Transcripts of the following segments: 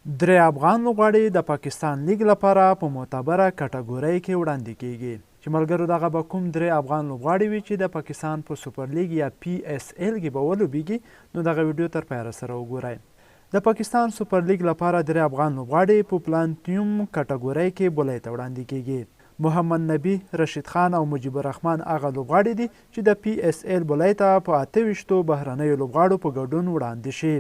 درې افغان لوبغاړي د پاکستان لیګ لپاره په معتبره کټګورۍ کې وړاندې کیږي. چې ملګرو دغه به کوم درې افغان لوبغاړي وي چې د پاکستان په سوپر لیګ یا پي ایس ایل کې به ولوبیږي، نو دغه ویډیو تر پایه سره وګورئ. د پاکستان سوپر لیګ لپاره درې افغان لوبغاړي په پلانتیوم کټګورۍ کې بولۍ ته وړاندې کیږي. محمد نبي، رشید خان او مجیب الرحمن هغه لوبغاړي دي چې د پي ایس ایل بولۍ ته په 28 بهرنیو لوبغاړو په ګډون وړاندې شي.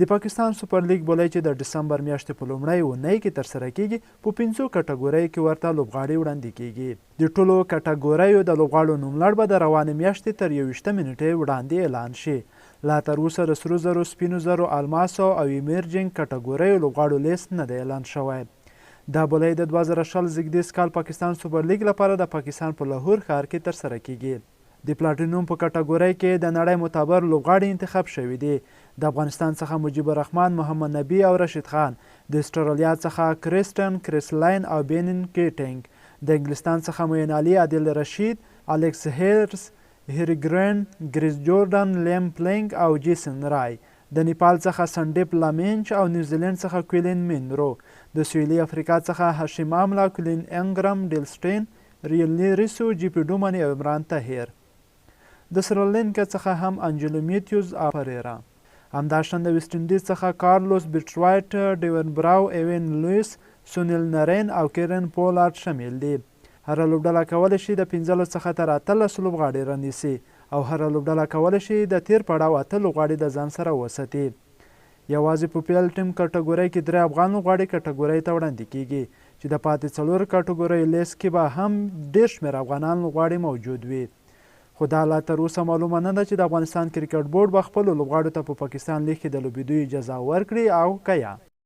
د پاکستان سوپر لیګ بولۍ چې د ډسمبر میاشتې په لومړۍ اونۍ کې ترسره کیږي، په 5 کټګوریو کې ورته لوبغاړي وړاندې کیږي. د ټولو کټګوریو د لوبغاړو نوملړ به د روانې میاشتې تر 21مې نیټې وړاندې اعلان شي. لا تر اوسه د سرو زرو، سپینو زرو، الماسو او ایمرجینګ کټګوریو لوبغاړو لیست نه دی اعلان شوی. دا بولۍ د 2020 زیږدیز کال پاکستان سوپر لیګ لپاره د پاکستان په لاهور ښار کې ترسره کیږي. د پلاټینوم په کټګورۍ کې د نړۍ معتبر لوبغاړي انتخاب شوي دي. د افغانستان څخه مجیب الرحمن، محمد نبي او رشید خان، د استرالیا څخه کریسټن، کریس لاین او بینین کیټینګ، د انګلستان څخه معین علي، عادل رشید، الکس هیرس، هری ګرین، ګریس جورډن، لیم پلینګ او جیسن رای، د نیپال څخه سنډیپ لامینچ او نیوزیلینډ څخه کویلین مینرو، د سویلي افریقا څخه هاشم املا، کولین انګرم، ډیل سټین، ریل ریسو، جی پي ډومني او عمران طاهر، د سریلانکا څخه هم انجلو میتیوز او پریرا. همداشان د ویسټ انډیز څخه کارلوس بیټروایټ، ډیون براو، ایوین لویس، سونیل نرین او کیرن پولارډ شامل دي. هره لوبډله کولی شي د 15 څخه تر 18 لوبغاړي رانیسي او هره لوبډله کولی شي د تیر پړاو 8 لوبغاړي د ځان سره وساتي. یوازې په پي ایل ټیم کټګورۍ کې درې افغان لوبغاړي کټګورۍ ته وړاندې کیږي، چې د پاتې 4 کټګوریو لیست کې به هم ډېر شمېر افغانان لوبغاړي موجود وي. خو دا لا تر اوسه معلومه نه ده چې د افغانستان کرکټ بورډ به خپلو لوبغاړو ته په پاکستان لیګ کې د لوبېدو اجازه ورکړي او که یا.